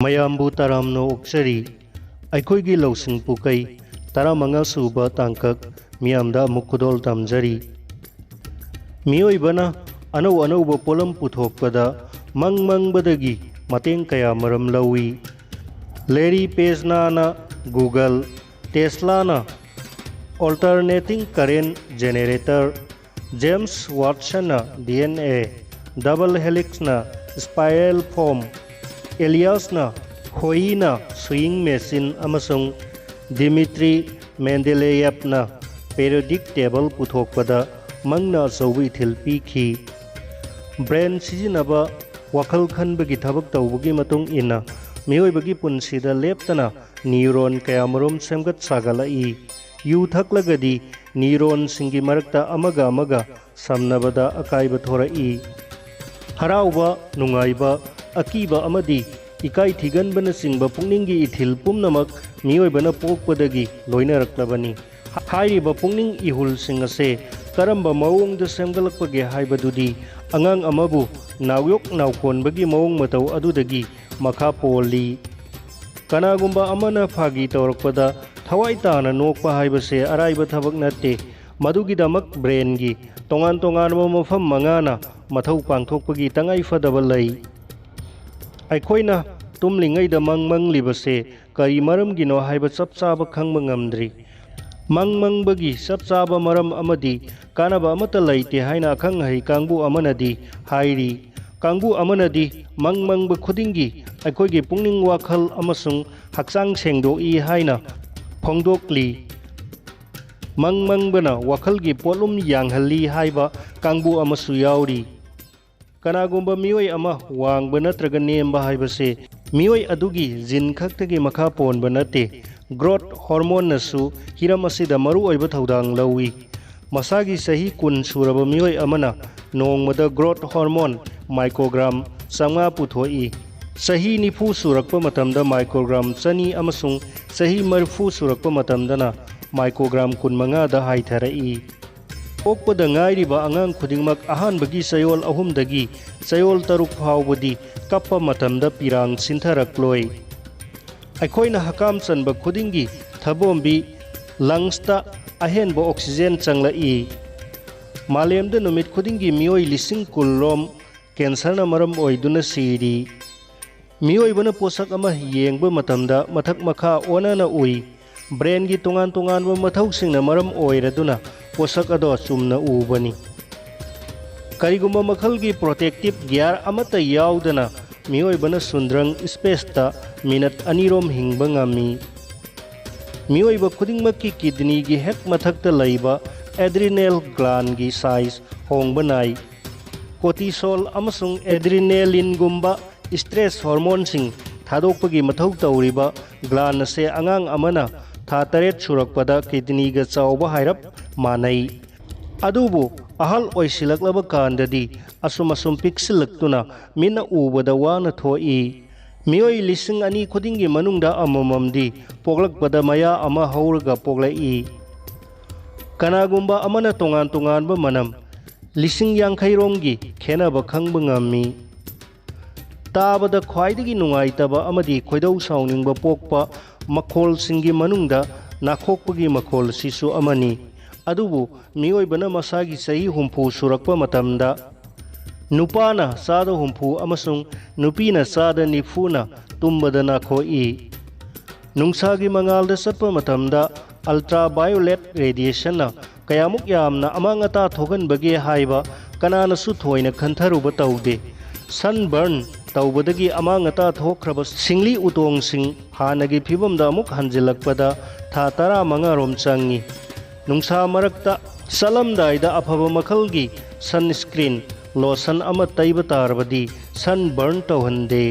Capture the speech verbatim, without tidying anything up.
ꯃꯌꯥꯝꯕꯨ ꯇꯔꯥꯝꯅ ꯑꯣꯛꯆꯔꯤ꯫ ꯑꯩꯈꯣꯏꯒꯤ ꯂꯧꯁꯤꯡ ꯄꯨꯀꯩ ꯇꯔꯥꯃꯉꯥ ꯁꯨꯕ ꯇꯥꯡꯀꯛ ꯃꯤꯌꯥꯝꯗ ꯑꯃꯨꯛ ꯈꯨꯗꯣꯜ ꯇꯝꯖꯔꯤ꯫ ꯃꯤꯑꯣꯏꯕꯅ ꯑꯅꯧ ꯑꯅꯧꯕ ꯄꯣꯠꯂꯝ ꯄꯨꯊꯣꯛꯄꯗ ꯃꯪ ꯃꯪꯕꯗꯒꯤ ꯃꯇꯦꯡ ꯀꯌꯥ ꯃꯔꯝ ꯂꯧꯏ꯫ ꯂꯦꯔꯤ ꯄꯦꯖꯅꯥꯅ Google, ꯇꯦꯁꯂꯥꯅ alternating current generator, ꯖꯦꯝꯁ ꯋꯥꯠꯁꯟꯅ D N A, double helixꯅ spiral foam, ꯑꯦꯂꯤꯌꯥꯁꯅ ꯈꯣꯏꯅ sewing machine ꯑꯃꯁꯨꯡ ꯗꯤꯃꯤꯇ꯭ꯔꯤ ꯃꯦꯟꯗꯦꯂꯦꯌꯦꯞꯅ periodic table ꯄꯨꯊꯣꯛꯄꯗ ꯃꯪꯅ ꯑꯆꯧꯕ ꯏꯊꯤꯜ ꯄꯤꯈꯤ꯫ ꯕ꯭ꯔꯦꯟ ꯁꯤꯖꯤꯟꯅꯕ, ꯋꯥꯈꯜ ꯈꯟꯕꯒꯤ ꯊꯕꯛ ꯇꯧꯕꯒꯤ ꯃꯇꯨꯡ ꯏꯟꯅ ꯃꯤꯑꯣꯏꯕꯒꯤ ꯄꯨꯟꯁꯤꯗ ꯂꯦꯞꯇꯅ ꯅ꯭ꯌꯨꯔꯣꯟ ꯀꯌꯥꯃꯔꯨꯝ ꯁꯦꯝꯒꯠ ꯁꯥꯒꯠꯂꯛꯏ꯫ ꯌꯨ ꯊꯛꯂꯒꯗꯤ ꯅ꯭ꯌꯨꯔꯣꯟꯁꯤꯡꯒꯤ ꯃꯔꯛꯇ ꯑꯃꯒ ꯑꯃꯒ ꯁꯝꯅꯕꯗ ꯑꯀꯥꯏꯕ ꯊꯣꯔꯛꯏ꯫ ꯍꯔꯥꯎꯕ, ꯅꯨꯡꯉꯥꯏꯕ, ꯑꯀꯤꯕ ꯑꯃꯗꯤ ꯏꯀꯥꯏ ꯊꯤꯒꯟꯕꯅꯆꯤꯡꯕ ꯄꯨꯛꯅꯤꯡꯒꯤ ꯏꯊꯤꯜ ꯄꯨꯝꯅꯃꯛ ꯃꯤꯑꯣꯏꯕꯅ ꯄꯣꯛꯄꯗꯒꯤ ꯂꯣꯏꯅꯔꯛꯂꯕꯅꯤ꯫ ꯍꯥꯏꯔꯤꯕ ꯄꯨꯛꯅꯤꯡ ꯏꯍꯨꯜꯁꯤꯡ ꯑꯁꯦ ꯀꯔꯝꯕ ꯃꯑꯣꯡꯗ ꯁꯦꯝꯒꯠꯂꯛꯄꯒꯦ ꯍꯥꯏꯕꯗꯨꯗꯤ ꯑꯉꯥꯡ ꯑꯃꯕꯨ ꯅꯥꯎꯌꯣꯛ ꯅꯥꯎꯀꯣꯟꯕꯒꯤ ꯃꯑꯣꯡ ꯃꯇꯧ ꯑꯗꯨꯗꯒꯤ ꯃꯈꯥ ꯄꯣꯜꯂꯤ꯫ ꯀꯅꯥꯒꯨꯝꯕ ꯑꯃꯅ ꯐꯥꯒꯤ ꯇꯧꯔꯛꯄꯗ ꯊꯋꯥꯏ ꯇꯥꯅ ꯅꯣꯛꯄ ꯍꯥꯏꯕꯁꯦ ꯑꯔꯥꯏꯕ ꯊꯕꯛ ꯅꯠꯇꯦ꯫ ꯃꯗꯨꯒꯤꯗꯃꯛ ꯕ꯭ꯔꯦꯟꯒꯤ ꯇꯣꯉꯥꯟ ꯇꯣꯉꯥꯟꯕ ꯃꯐꯝ ꯃꯉꯥꯅ ꯃꯊꯧ ꯄꯥꯡꯊꯣꯛꯄꯒꯤ ꯇꯉꯥꯏ ꯐꯗꯕ ꯂꯩ꯫ ꯑꯩꯈꯣꯏꯅ ꯇꯨꯝꯂꯤꯉꯩꯗ ꯃꯪ ꯃꯪꯂꯤꯕꯁꯦ ꯀꯔꯤ ꯃꯔꯝꯒꯤꯅꯣ ꯍꯥꯏꯕ ꯆꯞ ꯆꯥꯕ ꯈꯪꯕ ꯉꯝꯗ꯭ꯔꯤ꯫ ꯃꯪ ꯃꯪꯕꯒꯤ ꯆꯞ ꯆꯥꯕ ꯃꯔꯝ ꯑꯃꯗꯤ ꯀꯥꯟꯅꯕ ꯑꯃꯠꯇ ꯂꯩꯇꯦ ꯍꯥꯏꯅ ꯑꯈꯪ ꯑꯍꯩ ꯀꯥꯡꯕꯨ ꯑꯃꯅꯗꯤ ꯍꯥꯏꯔꯤ꯫ ꯀꯥꯡꯕꯨ ꯑꯃꯅꯗꯤ ꯃꯪ ꯃꯪꯕ ꯈꯨꯗꯤꯡꯒꯤ ꯑꯩꯈꯣꯏꯒꯤ ꯄꯨꯛꯅꯤꯡ, ꯋꯥꯈꯜ ꯑꯃꯁꯨꯡ ꯍꯛꯆꯥꯡ ꯁꯦꯡꯗꯣꯛꯏ ꯍꯥꯏꯅ ꯐꯣꯡꯗꯣꯛꯂꯤ꯫ ꯃꯪ ꯃꯪꯕꯅ ꯋꯥꯈꯜꯒꯤ ꯄꯣꯠꯂꯨꯝ ꯌꯥꯡꯍꯜꯂꯤ ꯍꯥꯏꯕ ꯀꯥꯡꯕꯨ ꯑꯃꯁꯨ ꯌꯥꯎꯔꯤ꯫ ꯀꯅꯥꯒꯨꯝꯕ ꯃꯤꯑꯣꯏ ꯑꯃ ꯋꯥꯡꯕ ꯅꯠꯇ꯭ꯔꯒ ꯅꯦꯝꯕ ꯍꯥꯏꯕꯁꯦ ꯃꯤꯑꯣꯏ ꯑꯗꯨꯒꯤ ꯖꯤꯟ ꯈꯛꯇꯒꯤ ꯃꯈꯥ ꯄꯣꯟꯕ ꯅꯠꯇꯦ꯫ ꯒ꯭ꯔꯣꯠ ꯍꯣꯔꯃꯣꯟꯅꯁꯨ ꯍꯤꯔꯝ ꯑꯁꯤꯗ ꯃꯔꯨꯑꯣꯏꯕ ꯊꯧꯗꯥꯡ ꯂꯧꯏ꯫ ꯃꯁꯥꯒꯤ ꯆꯍꯤ ꯀꯨꯟ ꯁꯨꯔꯕ ꯃꯤꯑꯣꯏ ꯑꯃꯅ ꯅꯣꯡꯃꯗ ꯒ꯭ꯔꯣꯠ ꯍꯣꯔꯃꯣꯟ ꯃꯥꯏꯀ꯭ꯔꯣꯒ꯭ꯔꯥꯝ ꯆꯥꯝꯃꯉꯥ ꯄꯨꯊꯣꯛꯏ꯫ ꯆꯍꯤ ꯅꯤꯐꯨ ꯁꯨꯔꯛꯄ ꯃꯇꯝꯗ ꯃꯥꯏꯀ꯭ꯔꯣꯒ꯭ꯔꯥꯝ ꯆꯅꯤ ꯑꯃꯁꯨꯡ ꯆꯍꯤ ꯃꯔꯤꯐꯨ ꯁꯨꯔꯛꯄ ꯃꯇꯝꯗꯅ ꯃꯥꯏꯀ꯭ꯔꯣꯒ꯭ꯔꯥꯝ ꯀꯨꯟꯃꯉꯥꯗ ꯍꯥꯏꯊꯔꯛꯏ꯫ ꯄꯣꯛꯄꯗ ꯉꯥꯏꯔꯤꯕ ꯑꯉꯥꯡ ꯈꯨꯗꯤꯡꯃꯛ ꯑꯍꯥꯟꯕꯒꯤ ꯆꯌꯣꯜ ꯑꯍꯨꯝꯗꯒꯤ ꯆꯌꯣꯜ ꯇꯔꯨꯛ ꯐꯥꯎꯕꯗꯤ ꯀꯞꯄ ꯃꯇꯝꯗ ꯄꯤꯔꯥꯡ ꯁꯤꯟꯊꯔꯛꯂꯣꯏ꯫ ꯑꯩꯈꯣꯏꯅ ꯍꯀꯥꯝ ꯆꯟꯕ ꯈꯨꯗꯤꯡꯒꯤ ꯊꯕꯣꯝꯕꯤ, ꯂꯪꯁꯇ ꯑꯍꯦꯟꯕ ꯑꯣꯛꯁꯤꯖꯦꯟ ꯆꯪꯂꯛꯏ꯫ ꯃꯥꯂꯦꯝꯗ ꯅꯨꯃꯤꯠ ꯈꯨꯗꯤꯡꯒꯤ ꯃꯤꯑꯣꯏ ꯂꯤꯁꯤꯡ ꯀꯨꯟ ꯔꯣꯝ ꯀꯦꯟꯁꯔꯅ ꯃꯔꯝ ꯑꯣꯏꯗꯨꯅ ꯁꯤꯔꯤ꯫ ꯃꯤꯑꯣꯏꯕꯅ ꯄꯣꯠꯁꯛ ꯑꯃ ꯌꯦꯡꯕ ꯃꯇꯝꯗ ꯃꯊꯛ ꯃꯈꯥ ꯑꯣꯟꯅꯅ ꯎꯏ꯫ ꯕ꯭ꯔꯦꯟꯒꯤ ꯇꯣꯉꯥꯟ ꯇꯣꯉꯥꯟꯕ ꯃꯊꯧꯁꯤꯡꯅ ꯃꯔꯝ ꯑꯣꯏꯔꯗꯨꯅ ꯄꯣꯠꯁꯛ ꯑꯗꯣ ꯆꯨꯝꯅ ꯎꯕꯅꯤ꯫ ꯀꯔꯤꯒꯨꯝꯕ ꯃꯈꯜꯒꯤ ꯄ꯭ꯔꯣꯇꯦꯛꯇꯤꯞ ꯒꯤꯌꯥꯔ ꯑꯃꯠꯇ ꯌꯥꯎꯗꯅ ꯃꯤꯑꯣꯏꯕꯅ ꯁꯨꯟꯗ꯭ꯔꯪ ꯁ꯭ꯄꯦꯁꯇ ꯃꯤꯅꯠ ꯑꯅꯤꯔꯣꯝ ꯍꯤꯡꯕ ꯉꯝꯃꯤ꯫ ꯃꯤꯑꯣꯏꯕ ꯈꯨꯗꯤꯡꯃꯛꯀꯤ ꯀꯤꯗꯅꯤꯒꯤ ꯍꯦꯛ ꯃꯊꯛꯇ ꯂꯩꯕ ꯑꯦꯗ꯭ꯔꯤꯅꯦꯜ ꯒ꯭ꯂꯥꯟꯒꯤ ꯁꯥꯏꯖ ꯍꯣꯡꯕ ꯅꯥꯏ꯫ ꯀꯣꯔꯇꯤꯁꯣꯜ ꯑꯃꯁꯨꯡ ꯑꯦꯗ꯭ꯔꯤꯅꯦꯂꯤꯟꯒꯨꯝꯕ ꯁ꯭ꯇ꯭ꯔꯦꯁ ꯍꯣꯔꯃꯣꯟꯁꯤꯡ ꯊꯥꯗꯣꯛꯄꯒꯤ ꯃꯊꯧ ꯇꯧꯔꯤꯕ ꯒ꯭ꯂꯥꯟ ꯑꯁꯦ ꯑꯉꯥꯡ ꯑꯃꯅ ꯊꯥ ꯇꯔꯦꯠ ꯁꯨꯔꯛꯄꯗ ꯀꯤꯗꯅꯤꯒ ꯆꯥꯎꯕ ꯍꯥꯏꯔꯞ ꯃꯥꯟꯅꯩ꯫ ꯑꯗꯨꯕꯨ ꯑꯍꯜ ꯑꯣꯏꯁꯤꯜꯂꯛꯂꯕ ꯀꯥꯟꯗꯗꯤ ꯑꯁꯨꯝ ꯑꯁꯨꯝ ꯄꯤꯛꯁꯤꯜꯂꯛꯇꯨꯅ ꯃꯤꯠꯅ ꯎꯕꯗ ꯋꯥꯅ ꯊꯣꯛꯏ꯫ ꯃꯤꯑꯣꯏ ꯂꯤꯁꯤꯡ ꯑꯅꯤ ꯈꯨꯗꯤꯡꯒꯤ ꯃꯅꯨꯡꯗ ꯑꯃꯃꯝꯗꯤ ꯄꯣꯛꯂꯛꯄꯗ ꯃꯌꯥ ꯑꯃ ꯍꯧꯔꯒ ꯄꯣꯛꯂꯛꯏ꯫ ꯀꯅꯥꯒꯨꯝꯕ ꯑꯃꯅ ꯇꯣꯉꯥꯟ ꯇꯣꯉꯥꯟꯕ ꯃꯅꯝ ꯂꯤꯁꯤꯡ ꯌꯥꯡꯈꯩ ꯔꯣꯝꯒꯤ ꯈꯦꯠꯅꯕ ꯈꯪꯕ ꯉꯝꯃꯤ꯫ ꯇꯥꯕꯗ ꯈ꯭ꯋꯥꯏꯗꯒꯤ ꯅꯨꯡꯉꯥꯏꯇꯕ ꯑꯃꯗꯤ ꯈꯣꯏꯗꯧ ꯁꯥꯎꯅꯤꯡꯕ ꯄꯣꯛꯄ ꯃꯈꯣꯜꯁꯤꯡꯒꯤ ꯃꯅꯨꯡꯗ ꯅꯥꯈꯣꯛꯄꯒꯤ ꯃꯈꯣꯜ ꯑꯁꯤꯁꯨ ꯑꯃꯅꯤ꯫ ꯑꯗꯨꯕꯨ ꯃꯤꯑꯣꯏꯕꯅ ꯃꯁꯥꯒꯤ ꯆꯍꯤ ꯍꯨꯝꯐꯨ ꯁꯨꯔꯛꯄ ꯃꯇꯝꯗ ꯅꯨꯄꯥꯅ ꯆꯥꯗ ꯍꯨꯝꯐꯨ ꯑꯃꯁꯨꯡ ꯅꯨꯄꯤꯅ ꯆꯥꯗ ꯅꯤꯐꯨꯅ ꯇꯨꯝꯕꯗ ꯅꯥꯈꯣꯛꯏ꯫ ꯅꯨꯡꯁꯥꯒꯤ ꯃꯉꯥꯜꯗ ꯆꯠꯄ ꯃꯇꯝꯗ ultraviolet radiationꯅ ꯀꯌꯥꯃꯨꯛ ꯌꯥꯝꯅ ꯑꯃꯥꯡ ꯑꯇꯥ ꯊꯣꯛꯍꯟꯕꯒꯦ ꯍꯥꯏꯕ ꯀꯅꯥꯅꯁꯨ ꯊꯣꯏꯅ ꯈꯟꯊꯔꯨꯕ ꯇꯧꯗꯦ꯫ Sunburn ꯇꯧꯕꯗꯒꯤ ꯑꯃꯥꯡ ꯑꯇꯥ ꯊꯣꯛꯈ꯭ꯔꯕ ꯁꯤꯡꯂꯤ ꯎꯇꯣꯡꯁꯤꯡ ꯍꯥꯟꯅꯒꯤ ꯐꯤꯕꯝꯗ ꯑꯃꯨꯛ ꯍꯟꯖꯤꯜꯂꯛꯄꯗ ꯊꯥ ꯇꯔꯥꯃꯉꯥ ꯔꯣꯝ ꯆꯪꯏ꯫ ꯅꯨꯡꯁꯥ ꯃꯔꯛꯇ ꯆꯠꯂꯝꯗꯥꯏꯗ ꯑꯐꯕ ꯃꯈꯜꯒꯤ sunscreen lotion ꯑꯃ ꯇꯩꯕ ꯇꯥꯔꯕꯗꯤ sunburn ꯇꯧꯍꯟꯗꯦ꯫